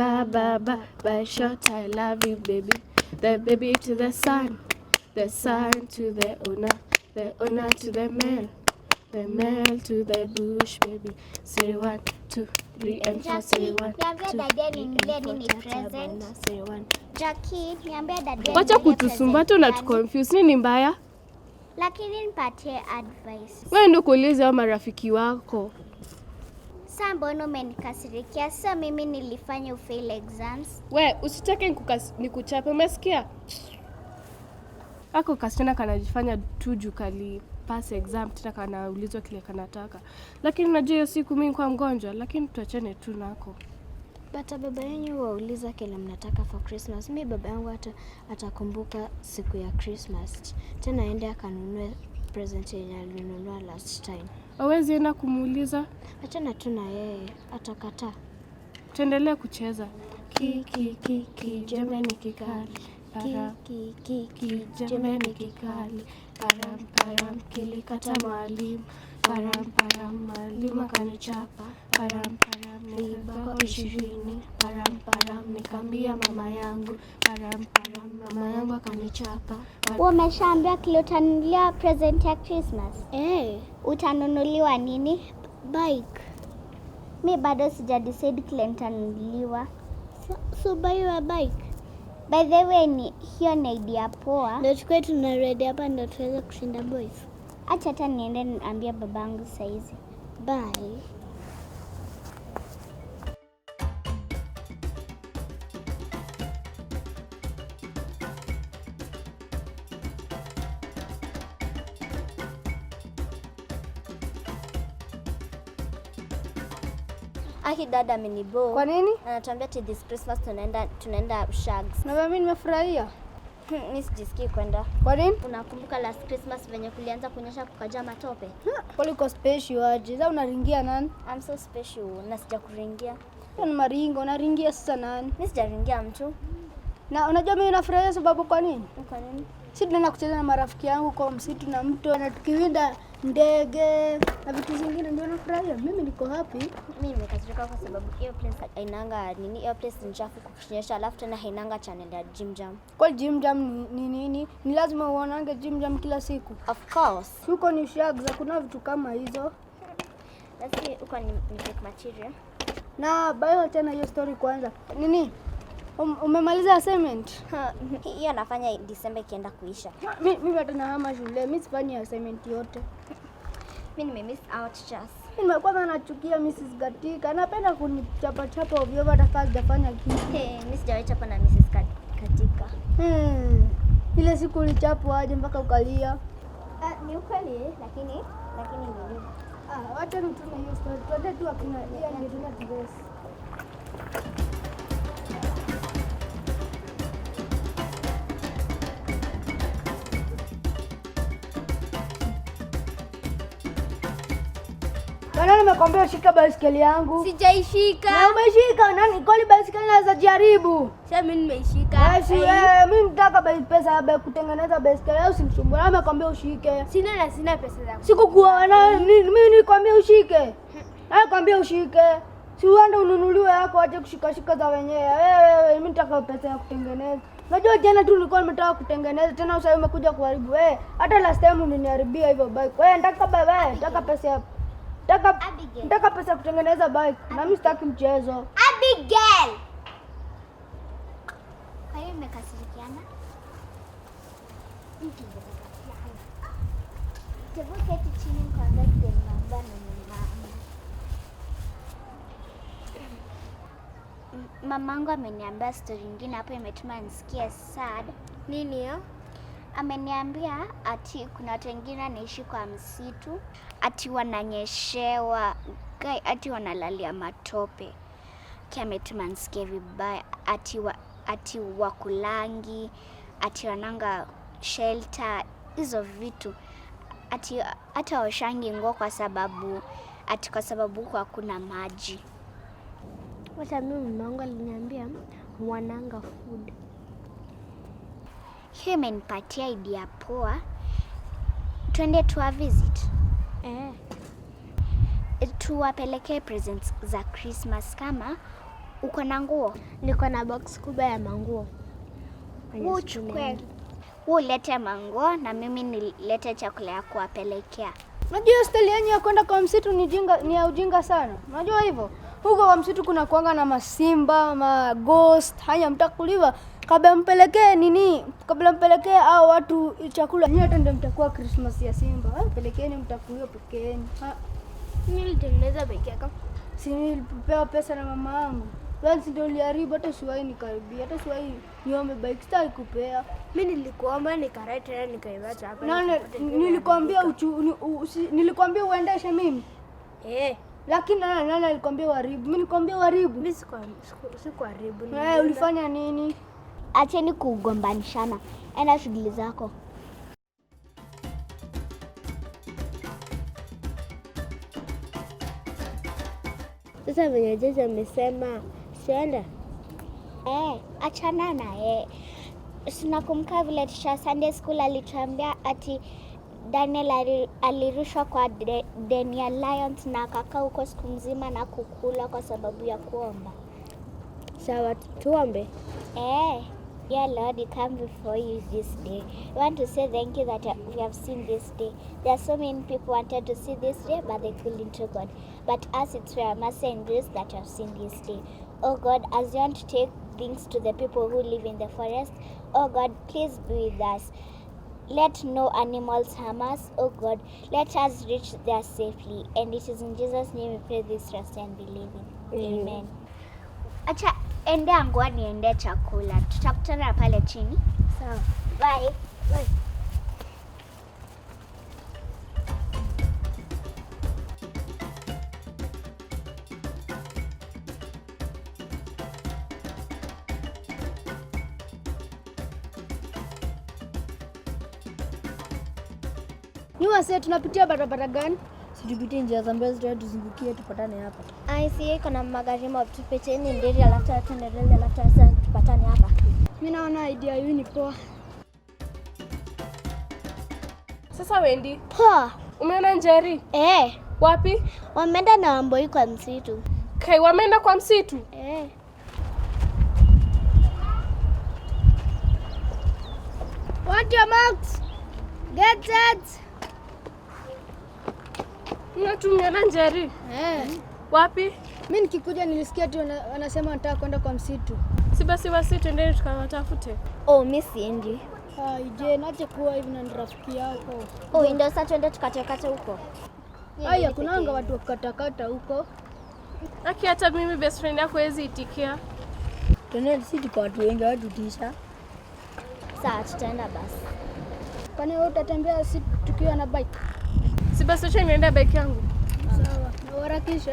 Ba ba ba ba short I love you baby. The baby to the son to the owner to the male to the bush baby. Say one, two, three and four. Say one, Niambie two, daddy three aninunulie and four. nini Tata present? bana, say one. Jackie, niambie daddy Wacha aninunulie kutusumbua tu present na gani? tuconfuse. Nini mbaya? Lakini nipatie advice. Wewe ndio kuuliza hao marafiki wako. Sa mbona umenikasirikia? Sa mimi nilifanya ufail exams. We usitake nikuchape, umesikia? Ako kasichana kanajifanya tu juu kali pass exam tena kanaulizwa kile kanataka, lakini unajua hiyo siku mimi nilikuwa mgonjwa, lakini tuachane tu nako. Bata baba yenyu wauliza kile mnataka for Christmas. Mi baba yangu hata atakumbuka siku ya Christmas. Tena aende akanunue present yenye alinunua last time. Hawezi enda kumuuliza, Achana tu na yeye, atakataa. tuendelee kucheza. Ki ki ki ki jembe ni kikali para Ki ki ki jembe ni kikali param param kilikata mwalimu param param mwalimu akanichapa param param nikabako 20 param param nikaambia mama yangu param param mama yangu akanichapa. Umeshaambia kile utanunuliwa present ya Christmas? Eh, Utanunuliwa nini? Bike. Mi bado sija decide kile nitanunuliwa. So buy a bike. By the way, ni hiyo ni idea poa. Ndio tukue tuna ready hapa ndio tuweze kushinda boys. Acha hata niende niambie babangu saizi. Bye. Aki dada amenibo. Kwa nini? Anatuambia ati this Christmas tunaenda shags. Na mimi nimefurahia. Mimi sijisikii kwenda. Kwa nini? Unakumbuka last Christmas venye kulianza kunyesha kukajaa matope? Kwani uko special aje? Sasa unaringia nani? I'm so special na sijakuringia. Hiyo ni maringo, unaringia sasa nani? Mimi sijaringia mtu. Na unajua mimi nafurahia sababu kwa nini? Kwa nini? Si tunaenda kucheza na marafiki yangu kwa msitu na mto na tukiwinda ndege na vitu zingine, ndio nafurahia. Mimi niko happy. Mimi nimekasirika kwa sababu hiyo place hainanga nini, hiyo place ni chafu kukinyesha, alafu tena hainanga channel ya Gym Jam. Kwa Gym Jam ni nini? Ni lazima uonange Gym Jam kila siku. Of course. Huko ni shags, hakuna vitu kama hizo. Basi huko ni fake material. Na bayo tena hiyo story kwanza. Nini? Umemaliza assignment? Hiyo nafanya December ikienda kuisha. Mimi hata nahama shule, mimi sifanyi assignment yote. Mimi nime miss out just. Mimi kwanza nachukia Mrs. Gatika. Anapenda kunichapa chapa ovyo ovyo hata kazi sijafanya kitu. Hey, mimi sijawahi chapa na Mrs. Katika. Ile siku ulichapwa aje mpaka ukalia? Ni ukweli lakini nini? Wacha nitume hiyo story. Tuende tu akina yeye ndio tuna dress. Bana, nimekwambia ushike baisikeli yangu. Sijaishika. Na umeshika nani? Kwani baisikeli naweza jaribu? Sasa mimi nimeishika. Basi wewe, mimi nitaka pesa ya kutengeneza baisikeli au usinisumbue. Na nimekwambia ushike. Sina na sina pesa za. Sikukuona mimi nilikwambia ushike. Na nikwambia ushike. Si uende ununuliwe yako aje kushika shika za wenyewe. Wewe mimi nitaka pesa ya kutengeneza. Unajua jana tu nilikuwa nimetaka kutengeneza tena sasa umekuja kuharibu. Wewe hata last time uliniharibia hivyo bike. Wewe nataka baba, nataka pesa ya nataka pesa kutengeneza bike. Na mimi sitaki mchezo. Abigail. Kwa hiyo mmekasirikiana? Hebu keti chini nikwambie kile nimeambiwa na mama. Mamangu ameniambia story nyingine hapo imetuma nisikie sad. Nini hiyo? Ameniambia ati kuna watu wengine wanaishi kwa msitu, ati wananyeshewa, ati wanalalia matope. Kia ametuma nisikie vibaya, ati wakulangi, ati wananga shelter, hizo vitu. Ati hata washangi nguo kwa sababu ati kwa sababu huko hakuna maji. Hata mimi mamangu aliniambia wananga food. Hiyo imenipatia idea poa. Twende tuwa visit. Tuwapelekee presents za Christmas kama Uko na nguo? Niko na box kubwa ya manguo. Wewe uchukue. Wewe ulete manguo na mimi nilete chakula ya kuwapelekea. Unajua hiyo style yenyu ya kwenda kwa msitu ni jinga, ni ya ujinga sana. Unajua hivyo? Huko kwa msitu kuna kuanga na masimba, ma ghost, haya mtakuliwa kabla mpelekee nini? Kabla mpelekee hao watu chakula. Nyinyi hata ndio mtakuwa Christmas ya simba. Pelekeni mtakuliwa pekeeni. Ha, Mimi nilitengeneza peke yako. si nilipewa pesa na mama yangu. Wewe si ndio uliharibu, hata siwahi nikaribia, hata siwahi niombe bike, sitaki kupea. Mimi nilikuomba nikarai tena nikaiwacha hapa. Nani nilikwambia nilikwambia uendeshe mimi? Eh, Lakini nani alikwambia uharibu? Mimi nilikwambia uharibu. mimi sikuharibu. Eh, ulifanya nini? Acheni kugombanishana. Enda shughuli zako. Sasa venye jaji amesema sienda. Eh, achana na yeye. Sinakumbuka vile teacher Sunday school alituambia ati Daniel alirushwa kwa den ya lions na akakaa huko siku mzima na kukula kwa sababu ya kuomba. Sawa, tuombe. Eh, dear Lord, we come before you this day. We want to say thank you that we have seen this day. There are so many people wanted to see this day, but they couldn't, oh God. But us, it's for your mercy and grace that we have seen this day. Oh God, as you want to take things to the people who live in the forest, oh God, please be with us. Let no animals harm us, oh God. Let us reach there safely. And it is in Jesus' name we pray this, trust and believe in. Amen. Acha endea nguo niende chakula. Tutakutana pale chini. Sawa. Bye. Bye. Ni wase tunapitia barabara gani? Situpitie njia za mbele, tuende tuzungukie tupatane hapa. ICA iko na magari mob, tupiteni Ndiri alafu tuende reli alafu sasa tupatane hapa. Mimi naona idea hii ni poa. Sasa Wendy, Poa. umeona Njeri? Eh, Wapi? wameenda na Wamboi kwa msitu. Kai, wameenda kwa msitu? Eh. Want your marks? Get set. Unatumiana Njeri? Eh. Wapi? Mimi nikikuja nilisikia tu wanasema wanataka kwenda kwa msitu. Si basi wasi twendeni tukawatafute. Oh, mimi siendi. Ai, je, nache kuwa hivi na ni rafiki yako. Oh, ndio sasa twende tukatekate huko. Aya, kunanga watu wakatakata huko. Aki, hata mimi best friend yako hawezi itikia. Twende, si tuko watu wengi, watu tisha. Sawa, tutaenda basi. Kwani wewe utatembea si tukiwa na bike? Si basi wacha niende bike yangu. Sawa, na uharakishe.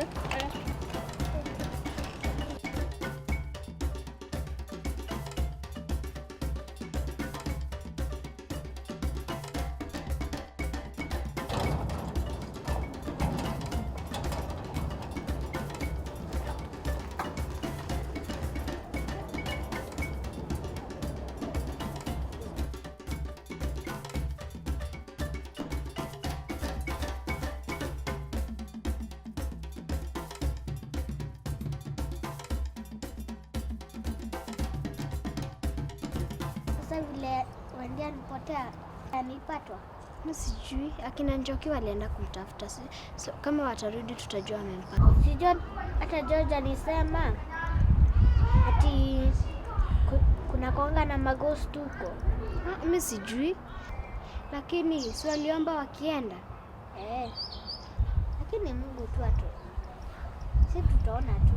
Sasa vile Wendy alipotea alipatwa. Mimi sijui akina Njoki walienda kumtafuta. So, kama watarudi tutajua wamempata. Sijua hata George alisema ati kuna konga na maghost huko. Mimi sijui. Lakini si waliomba wakienda. Eh. Lakini Mungu tu atu. Si tutaona tu.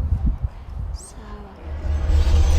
Sawa.